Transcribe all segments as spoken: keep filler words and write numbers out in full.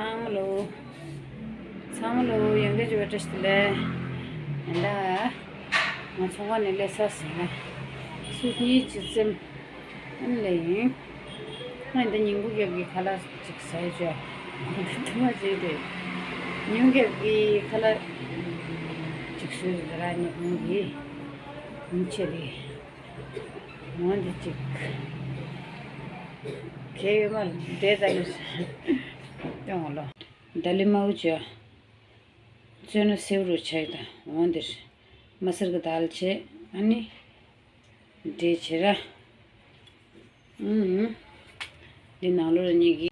ཚང་མ་ལོ། ཚང་མ་ལོ་ཡོང་གི་བྱས་པ་བཀྲ་ཤིས་བདེ་ལེགས། ཡིན་ད། ང་ཚོང་ཁང་ནས་སླེབས་ཚར་ཟིན་ན། སུ་གཉིས་ཅི་ཙམ། ཨ་ནི་ལས་ཡིན། ང་འདི་ཉིན་གུང་རྒྱབ་ཀྱི་ཁ་ལག་ཅིག་ཟ་ཡི་ཅོ། ཐུ་མ་བྱས་ཏེ། ཉིན་གུང་རྒྱབ་ཀྱི་ཁ་ལག་ཅིག་ཟོས་ར་ཉིན་གུང་གི། ཉིན་ཆེ་རེད། འོ་འདི་ཅིག་གལ་ཡོད་མ་རེད་དེ་ད་ནི། སྟོན་ལོ། ད་ལི་མའུ་ཅོ། བཙོས་ན་སེའུ་རུ་ཆ་ཡི་ད་འོ་འདིར། མ་སེར་གི་དལ་ཆེ་ཨ་ནི། འདྲེ་ཆེ་ར། ཨུམ། འདི་ནང་ལོ་ར་གཉིས་ཀྱི།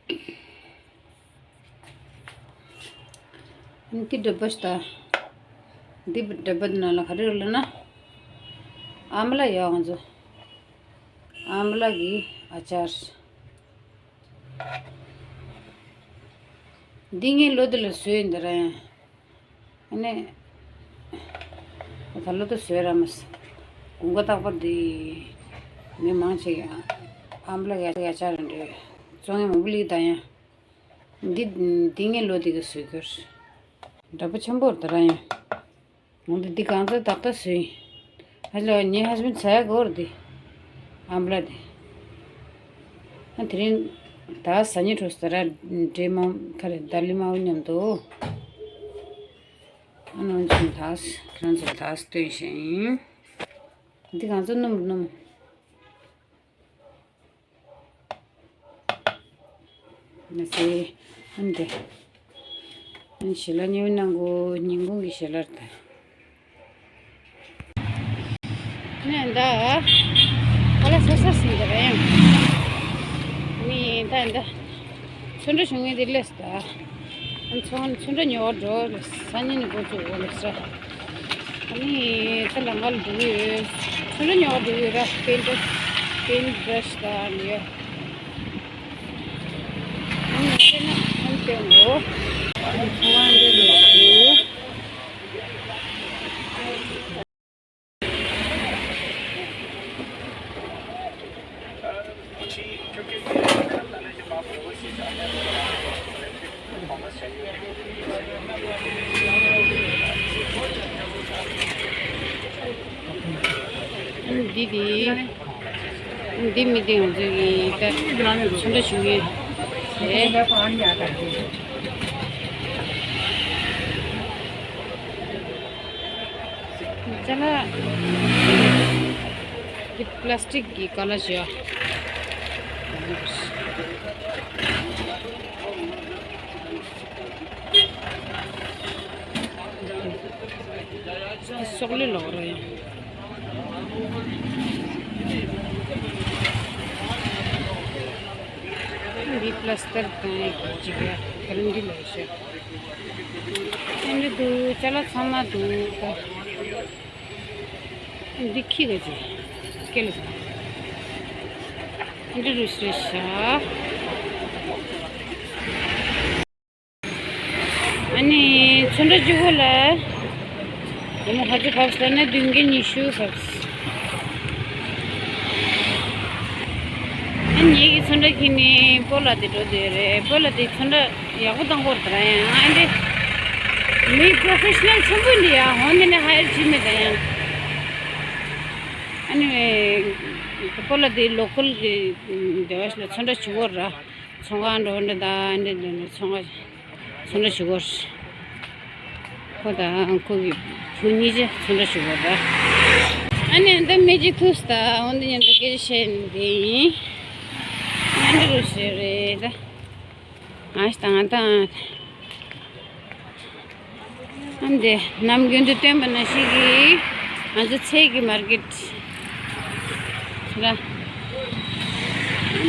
ཨ་ནི་འདི་འདྲ་པོ་ཞིག་ད། འདི་འདྲ་པོ་ནང་ལ་ག་རེ་ཡོད་ལབ་ན། ཨ་མ་ལ་ཡོད་ང་ཚོ། ཨ་མ་ལ་གི་ཨ་ཅར། འདི་ངའི་ལོ་འདི་ལ་བཟོས་ཡིན་འདི་ར་ཡང་། ཨ་ནི། ད་ལོ་འདི་བཟོས་ར་མ་སོང་། དགུན་ཁ་རྟག་པར་འདི། མི་མང་ཆེ་གི་ཨ་མ་ལ་གི་ཨ་ཅག་རེད་འདྲ། བཙོང་ཡ་མང་པོ་སླེབས་ད་ཡང་། འདི་འདི་ངའི་ལོ་འདི་གི་བཟོས་གྱུར། འདྲ་པོ་ཆེན་པོ་རེད་ད་ར་ཡང་། འོ་འདི་འདི་གང་ཚོད་ཏག་ཏག་བཟོས་ཡིན། ཨ་ལོ་ངའི་ཧ་སི་བན་ཟ་ཡ་གོ་རེད་འདི། ཨ་མ་ལ་འདི། ཨ་དེ་རིང་། ད་ཟ་ཉེ་འགྲོ་ཟ་ར་འདྲེ་མང་ཁ་རེད་ད་ལི་མའུ་མཉམ་དུ། ཨ་ནང་ཆུང་དག་ཁྱེད་རང་ཚོ་དག་སྟོན་ཞིང་། འདི་གང་ཚོད་སྣུམ་སྣུམ། ན་སེ། ཨ་འདི། ཨ་ཞལ་ལག་ཉོས་གནང་གོ་ཉིན་གུང་གི་ཞལ་ལག་ད། ནས་ད། ཨ་ལ་ས་ས་སིང་ག་རེད། ནི་ད་ད། ཚོན་ཁྲ་བྱུང་ངེས་དེ་ལས་ད། ཚོན་ཚོན་ཁྲ་ཉོ་བར་འགྲོ་ལ་སང་ཉིན་ནས་འགོ་བཙུགས་འོ་ལ་ས། ཨ་ནི་ད་ལམ་ཁ་ལ་འགྲོ་གི་ཡོད། ཚོན་ཁྲ་ཉོ་བར་འགྲོ་གི་ཡོད་ར་པེན་ཊི་པེན་ཊི་བྷ་ར་ཤི་ད་ཨ་ནི་ཡོད། ཨ་ནི་ཚོན་ཁྲ་ཨ་ནི་སྟོན་འོ། ཨ་ནི་ཚོན་ཁྲ་འདི་ལ་འགྲོ། འདི་འདི། འདི་མི་འདི་ང་ཚོ་གི་ད་ཚོན་ཁྲ་བྱུང་ཡོད་རེད། ཅ་ལག་འདི་པ་ལ་སི་ཊིག་གི་ཀ་ལ་ཞིག་ཡོད། འདི་སོག་ལེ་ལོག་རེད། འདི་པ་ལ་སི་ཊར་དང་ཅིག་ཡ་ག་རེ་འདི་ལོག་ཤག་འདི་འདུག་ཅ་ལག་ཚང་མ་འདུག་འདི་ཁྱི་ག་ཅིག་སྐེ་ལ་འདི་རུ་ཤེས་ཤག་ཨ་ནི་ཚོན་ཁྲ་གཅིག་པོ་ལ་སྒོར་མོ་ག་ཚོད་བབས་ཟེར་ན་བདུན་བརྒྱ་ཉི་ཤུ་བབས། ཨ་ངེད་ཀྱི་ཚོན་ཁྲ་ཁྱེར་ནས་སྤོ་ལགས་དེ་འགྲོ་བསྡད་ཡོད་རེད། སྤོ་ལགས་དེ་ཚོན་ཁྲ་ཡག་པོ་བཏང་གི་ཡོད་རེད་ད་ར་ཡང་ཨ་འདི་མི་པོ་རོ་ཕེ་ཤི་ནལ་ཆེན་པོ་འདི་ཡ་འོ་འདི་ནས་ཧ་ཡར་བྱེད་མེད་ད་ཡང་། ཨ་ནི་སྤོ་ལགས་དེ་ལོ་ཀལ་གི་སྡེ་བ་ཞིག་ལ་ཚོན་ཁྲ་བྱེད་ཀྱི་ཡོད་རེད། ཚོང་ཁང་འགྲོ་འདྲ་ད་འདྲ་འདྲ་འདྲ་ཚོང་ཁང་ཚོན་ཁྲ་བྱེད་ཀྱི་ཡོད། ཁོ་དང་ཁོ་གི་བུ་གཉིས་ཀྱིས་ཚོན་ཁྲ་བྱེད་ཀྱི་ཡོད་རེད། ཨ་ནི་འདི་མི་གཅིག་ཐུག་སྟེ་འོ་འདི་མཉམ་དུ་སྐད་ཆ་བཤད་འདི་ཡིན། ཨ་འདི་རུ་བྱེད་རེད་ད། ང་ཞིག་དང་ང་དང་། ཨ་འདི་ནམ་རྒྱུན་དུ་སྟོན་པ་ནང་བཞིན་གྱི་ང་ཚོ་ཚལ་གྱི་མར་ཀེད་ར། ཨ་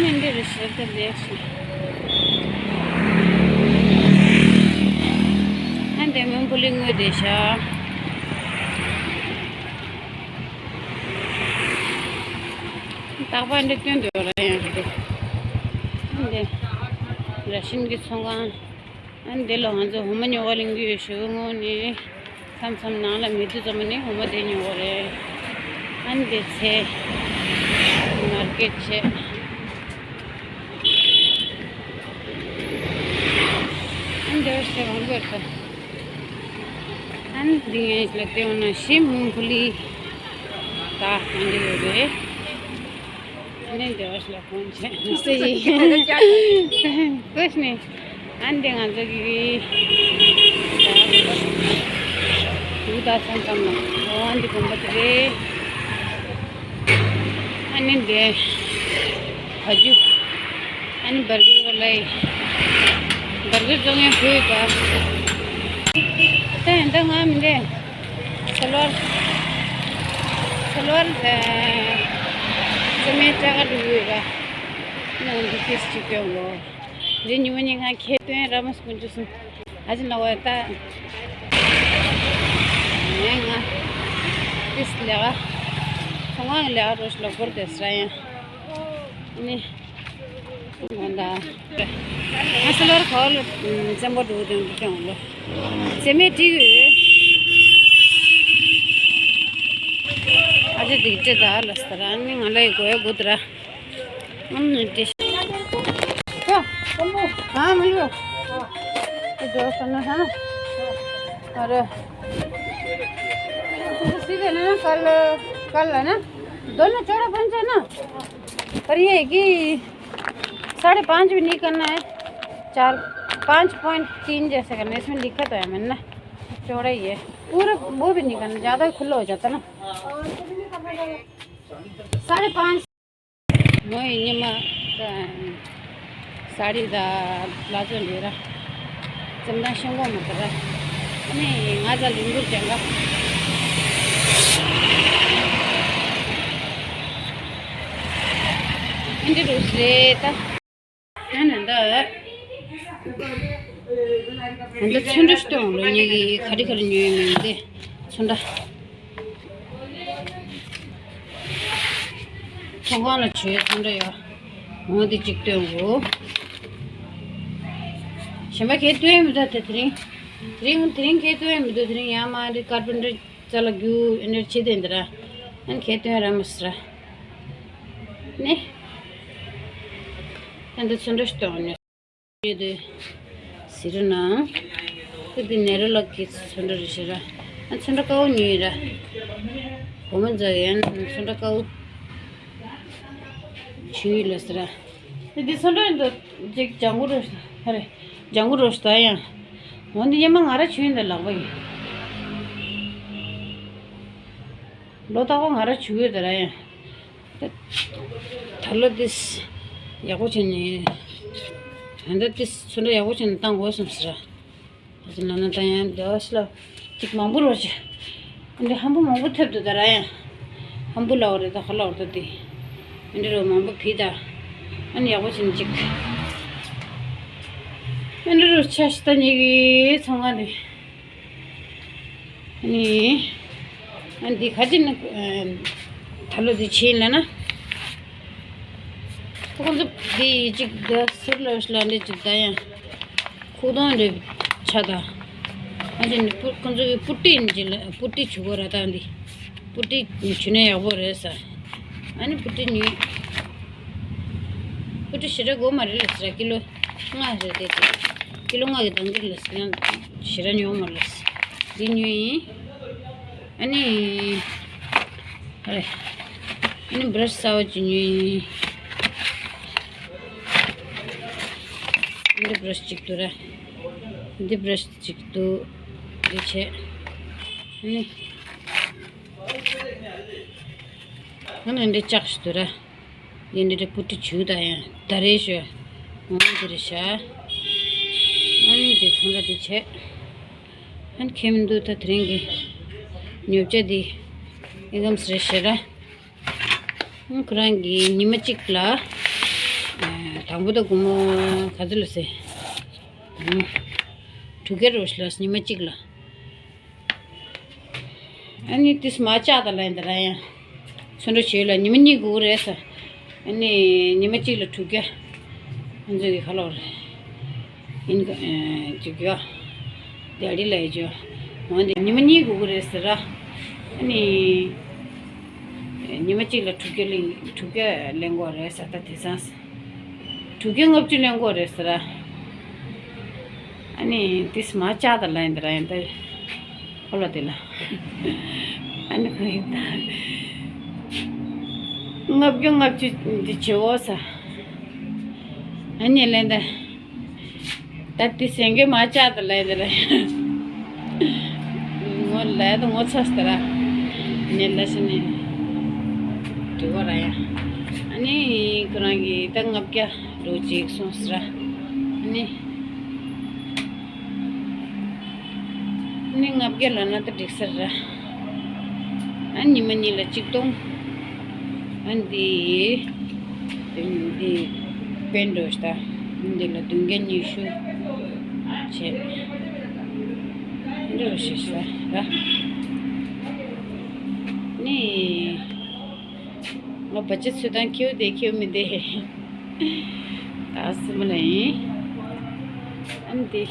ནི་འདི་རུ་ཞེ་དྲག་ལེགས་ཤིང་། ཨ་འདི་མོན་གྷོ་ལི་དངོས་བསྡད་ཤག་རྟག་པར་འདི་སྟོན་འདོད་ར་ཡང་རེད། ཨ་འདི་ར་ཤིན་གྱི་ཚོང་ཁང་། ཨ་འདི་ལ་ང་ཚོ་འོ་མ་ཉོ་ག་ལེན་གྱི་ཡོད་ཞུ་ངོ་ནི། མཚམས་མཚམས་ནང་ལ་མེད་དུས་ཙམ་ནི་འོ་མ་དེ་ཉོ་གི་རེད། ཨ་འདི་ཚལ་མར་ཀེད་བྱས། ཨན་འདི་ངས་ལ་དེ་འོ་ན་ཤི་མུང་ཕུ་ལི་ད་ཨན་འདི་ཡོད་རེད། ཨ་ནི་འདི་བ་ལ་ཁོང་ཆེ་སེ་ཡི་ཀོས་ནི་ཨན་འདི་ང་ཚོ་གི་དུ་ད་སང་ཙམ་ལ་འོ་ཨན་འདི་དགོན་པ་དེ་རེད། ཨ་ནི་འདི་བ་རྒྱུ། ཨ་ནི་བར་གུར་བ་ལའི། བར་གུར་བཙོང་ཡང་ཁོས་ག་ད་ཡིན་ད་ང་མི་འདྲེ། སལ་ཝར། སལ་ཝར་ལ། ཙེ་མའི་ཀྲ་ག་འགྲོ་གི་ཡོད་ག་ནང་འདི་ཏིས་ཅིག་སྟོན་གོ་རེ་ཉི་མ་ཉི་ང་ཁྱེད་སྟོན་ར་མ་སྐུ་འཇུ་སོང་། ཨ་ཅི་ན་བ་ད། ངས་ང་ཏིས་ལས་ཀ་ཚོང་ཁང་གི་ལས་ཀ་རོ་ཤི་ལོ་བོར་དེ་སྲ་ཡང་། ནི། ང་ད། ང་སལ་ཝར་ཁོལ་བཙན་པོ་འགྲོ་དོན་འགྲོ་དོན་ལོ། ཙེ་མའི་ཏི་གི་ཨ་ཅེ་དིག་ཏྲེ་ད་ལ་སྟ་ར་ནི་ང་ལ་ཡི་གོ་ཡ་གོ་ཏི་ར། ཨམ་ནི་ཏི་ཤ། ཨ་མི་ལུ། ཨེ་འགྲོ་ས་ན་ཧ། ཨ་རེ། སི་དེ་ན་ཀལ་ཀལ་ལ་ན། དོ་ན་ཅོ་ར་པན་ཅ་ན། पर ये है कि साढ़े पाँच भी नहीं करना है, चार, पाँच पॉइंट तीन जैसे करना है। इसमें लिखा तो है मैंने ना, चौड़ा ही है, पूरा वो भी नहीं करना, ज़्यादा खुला हो जाता ना। साढ़े पाँच। मोए ये मा साड़ी दा प्लाजो ले रहा। ཙམ་དང་ཤེས་གོ་མ་ཐུབ་པ། ཨ་ནི་ང་ཚ་ལུང་གུར་ཅན་ག་ཨིན་དྲི་རུ་སི་རེད་ད། ཨ་ནི་འདི། འདི་ཚོན་འདྲ་ཞིག་སྟོན་ལོ་ཉིད་ཀྱི་ག་རི་ག་རི་ཉོས་མིན་འདི་ཚོན་འདྲ། ཚོང་ཁང་ལ་བྱོས་ཚོན་འདྲ་ཡོད། འོ་འདི་གཅིག་སྟོན་གོ་གཞན་པ་ཁྱེད་སྟོན་མི་འདུག་དེ་དེ་རིང་། དེ་རིང་དེ་རིང་ཁྱེད་སྟོན་མི་འདུག་དེ་རིང་ཡང་མ་འདི་ཀར་པེན་ཊར་རྩ་ལ་རྒྱུ་ཨེ་འདྲ་བྱེད་དེ་འདི་ར། ཨན་ཁྱེད་སྟོན་ར་མ་སི་ར། ནི། ཨན་འདི་ཚོན་འདྲ་ཞིག་སྟོན་ནི། ཡོད་དེ། ཟེར་ན། ཁོ་དེ་ནེ་རོ་ལག་གི་ཚོན་འདྲ་རེད་ཤེས་ར། ཨ་ཚོན་འདྲ་དཀར་པོ་ཉོས་ཡིན་ར། སྒོར་མོ་འཛག་ཡན་ཚོན་འདྲ་དཀར་པོ། བྱུས་ལ་ཟེར་ར། དེ་འདི་ཚོན་འདྲ་ཡིན་དུ་ཅིག་ལྗང་གུ་རོ་ཧ་རེ། ལྗང་གུ་རོ་ད་ཡང་། འོ་འདི་ཉི་མ་ང་ར་བྱུས་ཡིན་ད་ལག་པ་ཡིན། ལོ་རྟག་པ་ང་ར་བྱུས་ཡོད་ད་ར་ཡང་། ད་ལོ་ཏིས་ཡག་པོ་བྱས་ནས། ད་ལྟ་ཏིས་ཚོན་ཁྲ་ཡག་པོ་བྱས་ནས་བཏང་དགོས་བསམ་ཟེར། ཨ་ཙི་ན་ན་ད་ཡང་འདི་ཨ་སི་ལ་ཅིག་མང་པོ་རོ་བྱས། འདི་ཧམ་བུ་མང་པོ་ཐེབས་འདུག་ད་ར་ཡང་། ཧམ་བུ་ལ་འོ་རེད་ད་ཧ་ལ་འོ་ད་དེ། འདི་རོ་མང་པོ་ཕི་ད། ཨ་ནི་ཡག་པོ་བྱས་ནས་ཅིག་ཨ་འདི་རོ་ཆ་ཤི་ད་ཉིད་ཀྱི་ཚང་ག་འདི། ནི། ཨ་འདི་ཁ་ཅིག་ནི། ད་ལོ་འདི་ཆེན་ལ་ན། ཁོང་ཚོ་འདི་གཅིག་འདི་ཟུར་ལ་ལ་འདི་གཅིག་ད་ཡང་། ཁུག་དོང་འདི་ཆ་ད། ཨ་འདི་ནི་པུ་ཁོང་ཚོ་གི་པུ་ཏི་ནི་ལ་པུ་ཏི་ཆུ་གོ་ར་ད་འདི། པུ་ཏི་ཆུ་ནས་ཡག་པོ་རེད་ས། ཨ་ནི་པུ་ཏི་ཉོས། པུ་ཏི་ཞེ་དྲག་དགོས་མ་རེད་ལ་ཟེར་ཀི་ལོ་ལྔ་རེད་དེ་དེ། ཀི་ལོ་ལྔ་གི་དང་གི་ལ་ཟེར་ན་ཞེ་དྲག་ཉོ་མ་ལ་ཟེར། འདི་ཉོས་ཡིན། ཨ་ནི། ཨ་རེ། ཨ་ནི་བྷ་ར་ཤི་གསར་པ་ཅིག་ཉོས་ཡིན། འདི་བྷ་ར་ཤི་གཅིག་འདུག་ར། འདི་བྷ་ར་ཤི་གཅིག་འདུག་འདི་བྱས། ཨ་ནི། ཨ་ནི་འདི་ལྕགས་ཤིག་འདུག་ར། འདི་འདི་འདྲ་པུ་ཏི་བྱུག་ད་ཡང་ད་རེས་ཤོད། འོང་འདི་རེད་ཤག་ཨ་ནི་འདི་ཚོང་ར་འདི་བྱས། ཨ་ནི་ཁྱེད་མི་འདུག་ད་དེ་རིང་གི་ཉོ་ཆ་འདི་ཨི་ཀམ་སི་རེད་ཤག་ར། ཨ་ཁོ་རང་གི་ཉི་མ་གཅིག་ལ་དང་པོ་ད་སྒོར་མོ་ག་ཚོད་ལ་ཟེར། དྲུག་བརྒྱ་རོ་ལ་ཉི་མ་གཅིག་ལ། ཨ་ནི་ཏིས་མ་ལྕགས་དང་ལན་དེ་ར་ཡང་། ཚོན་འགྲོ་བྱེད་ལ་ཉི་མ་གཉིས་དགོས་རེད་ས། ཨ་ནི་ཉི་མ་གཅིག་ལ་དྲུག་བརྒྱ། ང་ཚོ་གི་ཁ་ལོ་རེད། ཨིན་ཀ་ཅིག་ཡོད། དེ་རི་ལ་ཡོད་ཅོ། འོན་ཏེ་ཉི་མ་གཉིས་དགོས་རེད་ཟེར་ར། ཨ་ནི། ཉི་མ་གཅིག་ལ་དྲུག་བརྒྱ་ལེན་དྲུག་བརྒྱ་ལེན་དགོས་རེད་ས་ད་དེ་སང་། དྲུག་བརྒྱ་ལྔ་བཅུ་ལེན་དགོས་རེད་ཟེར་ར། ཨ་ནི་ཏིས་མ་ལྕགས་དང་ལ་ཡིན་དེ་ར་ཡིན་དེ། ཁོ་ལ་དེ་ལ། ཨ་ནི་ཁོ་ཡིན་ད། ལྔ་བཅུ་ལྔ་བཅུ་འདི་བྱེད་འོ་ས། ཨ་ནི་ལེན་དེ། ད་ཏིས་ཡང་གི་མ་ལྕགས་དང་ལ་ཡིན་དེ་ར། ངོ་ལ་ཡ་དང་ངོ་ཚ་སྟེ་ར། ནི་ལ་ཤི་ནི། དུ་བ་ར་ཡ། ཨ་ནི་ཁོ་རང་གི་ད་ལྔ་བརྒྱ་ལོ་གཅིག་སོང་ས་ར། ཨ་ནི། ནི་ལྔ་བརྒྱ་ལ་ན་ད་འགྲིག་ས་ར། ཨ་ཉི་མ་གཉིས་ལ་གཅིག་སྟོང་། ཨ་འདི། འདི་པན་འགྲོ་ཤི་ད། འདི་ལ་བདུན་བརྒྱ་ཉི་ཤུ། བྱས། འགྲོ་ཤི་ས་ར། ནི། ང་བ་ཅི་ཚུལ་དང་ཁྱེའུ་དེ་ཁྱེའུ་མི་དེ། ད་སི་མ་ལ་ཡིན། ཨ་འདི།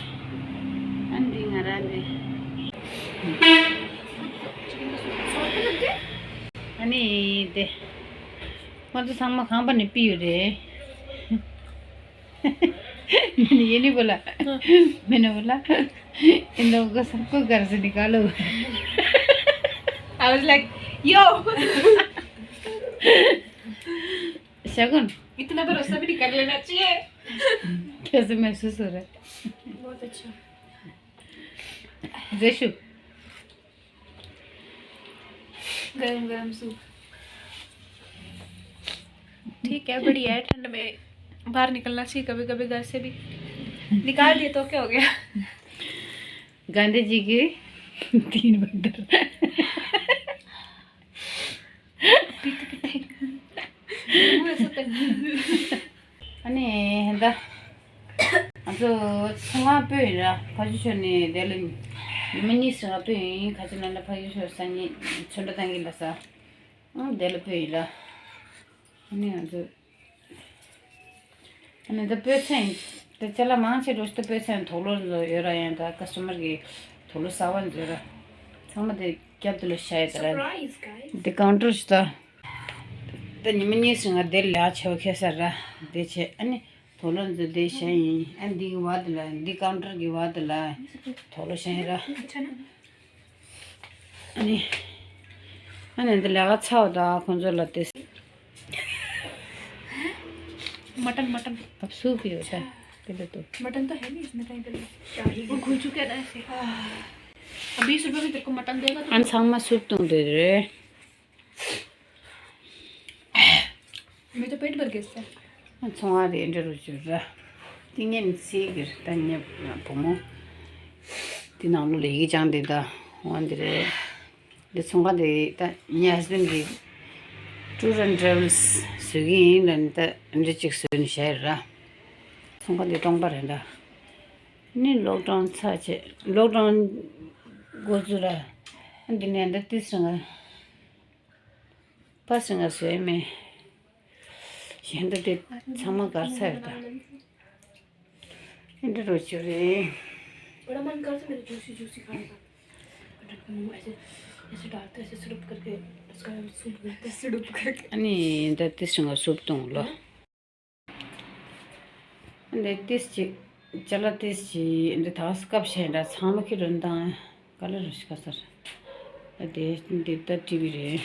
ཨ་འདི་ང་རང་འདི། ཨ་ནི་དེ། ང་ཚོ་ཚང་མ་ཁང་པ་ནས་ཕུད་ཡོད་རེད། ཡེ་ནི་བོ་ལ། མེ་ནི་བོ་ལ། ཨིན་དོ་ག་ས་ཀོ་གར་སི་ནི་ཀ་ལོ། I was like, yo. शगुन। इतना भरोसा भी नहीं कर लेना चाहिए। कैसे महसूस हो रहा है? बहुत अच्छा। रेशु। गरम गरम सूप। ठीक है, बढ़िया है, ठंड में बाहर निकलना चाहिए कभी कभी घर से भी। निकाल दिए तो क्या हो गया? गांधी जी के तीन बंदर। पीते पीते। मुंह ऐसा तंग। ཨ་ནི་ཧན་ད། ང་ཚོ་ཚོང་ཁང་སྤོས་ཡིན་ར། ཕ་ཇུ་ཆོ་ནས་དེ་ལ་ཉི་མ་གཉིས་སུ་ང་སྤོས་ཡིན། ཁ་ཆེ་ན་ལ་ཕ་ཇུ་ཆོ་ས་ཉིན་ཚོན་ཁྲ་བཏང་གི་ལ་ས། ཨང་དེ་ལ་སྤོས་ཡིན་ར། ཨ་ནི་ང་ཚོ། ཨ་ནི་ད་སྤོས་ཚན་ད་ཅ་ལག་མང་ཆེ་འགྲོ་ཤི་ད་སྤོས་ཚན་དུག་ལོག་ཚོ་ཡོད་ར། ཡང་ད་ཀ་སི་ཊ་མར་གི་དུག་ལོག་གསར་བ་ཚོ་ཡོད་ར། ཚང་མ་དེ་རྒྱབ་དེ་ལ་བཞག་ཡོད་ད་ར། Surprise, guys. དེ་ཀའུན་ཊར་ཞིག་ད། ད་ཉི་མ་གཉིས་སུ་ང་དེ་ལ་ཆེ་བ་ཁེ་ས་ར། དེ་བྱས་ཨ་ནི་དུག་ལོག་ཚོ་དེ་བཞག་ཡིན། ཨ་འདི་གི་བར་དེ་ལ་འདི་ཀའུན་ཊར་གི་བར་དེ་ལ་དུག་ལོག་བཞག་ཡིན་ར། ཨ་ནི། ཨ་ནི་འདི་ལས་ཀ་ཚར་བ་དང་ཁོང་ཚོ་ལ་དེ། mutton, mutton. अब सूप ही होता है पहले तो। मटन तो है नहीं इसमें कहीं पे। वो घुल चुका है ना ऐसे। बीस रुपए में तेरे को मटन देगा तो। ཨ་ཚང་མ་སུབ་བཏུང་དེ་རེད། मेरा तो पेट भर गया इससे। ཚོང་བ་དེ་འདྲ་རུ་གྱུར་ར། ཏིང་ངེ་ནི་སི་གིར་ད་ཉེ་བུ་མོ། དེ་ནང་ལོ་ལས་ཀྱི་ཅང་དེ་ད་འོང་དེ་རེད། འདི་ཚོང་ཁང་དེ་ད་ངའི་ཧས་བྷེན་གྱིས་tour and travels བཟོ་གི་ཡིན་ལབ་ནས་ད་འདི་གཅིག་བཟོས་ནས་བཞག་ཡོད་ར། ཚོང་ཁང་དེ་སྟོང་པ་རེད་ད། ནི་ལོག་ཌའུན་ཚར་བྱས་ལོག་ཌའུན་འགོ་བཙུགས་ར། འདི་ནས་ད་ཏི་སི་ང་པ་སི་ང་བཟོས་མེད། གཞན་ད་དེ་ཚང་མ་གར་ཚར་ཡོད་ད། འདི་རུ་ཆུ་རེད། बड़ा मन कर रहा था मेरे जूसी जूसी खाने का। बट मुंह ऐसे ऐसे डालते ऐसे सिरप करके उसका सूप बोलते हैं सिरप करके। ཨ་ནི་ད་ཏི་སི་ང་སུབ་བཏུང་ལོ། འདི་ཏི་སི་ཅི་ཅ་ལག་ཏི་སི་ཅི་འདི་ད་སྐབས་ཤེས་འདྲ་ཚང་མ་ཁྱི་རོན་དང་ག་ལ་རུ་ཤི་ཁ་སར། འདི་འདི་ད་ཊི་ཝི་རེད།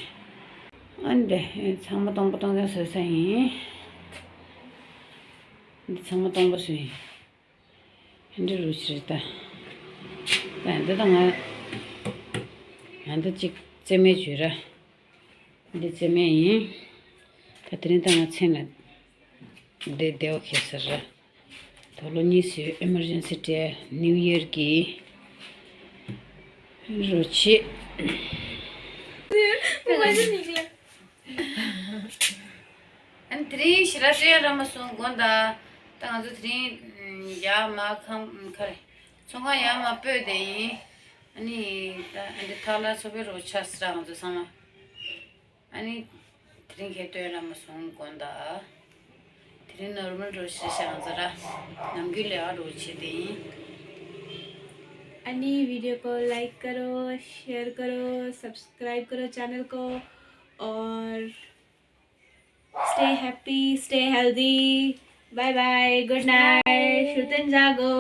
ཨ་འདི་ཚང་མ་སྟོང་པ་སྟོང་ཙང་བཟོས་ས་ཡིན། འདི་ཚང་མ་སྟོང་པ་བཟོས་ཡིན། འདི་རུ་ཤི་རེད་ད། ད་འདི་ད་ང་ང་འདི་གཅིག་རྩེ་མོའི་བྱུས་ར། འདི་རྩེ་མོ་ཡིན། ད་དེ་རིང་ད་ང་མཚན་ལ་འདི་བདེ་བ་ཁེལ་ས་ར། དུག་ལོག་གཉིས་སུ་ཨེ་མར་ཇེན་སི་སྤྲད་ནིའུ་ཡར་གི་རོ་ཆེ། ཨ་ནི་དེ་རིང་ཞེ་དྲག་སྤྲད་ར་མ་སོང་དགོངས་དག་ད་ང་ཚོ་དེ་རིང་ཡར་མར་ཁང་ཁ་རེད། ཚོང་ཁང་ཡར་མར་སྤོས་བསྡད་ཡིན། ཨ་ནི་ད་ཨ་འདི་ཐག་ལ་ཚོ་པའི་རོ་ཆ་སི་ར་ང་ཚོ་ཚང་མ། ཨ་ནི། དེ་རིང་ཁྱེད་སྟོན་ར་མ་སོང་དགོངས་དག་དེ་རིང་ནོར་མལ་འགྲོ་ཤེས་ཤག་ང་ཚོ་ར། ནམ་རྒྱུན་ལས་ཨ་འགྲོ་བྱེད་དེ་ཡིན། अनि वीडियो को लाइक करो, शेयर करो, सब्सक्राइब करो चैनल को और stay happy, stay healthy. Bye bye, good night. श्रुतिन जागो।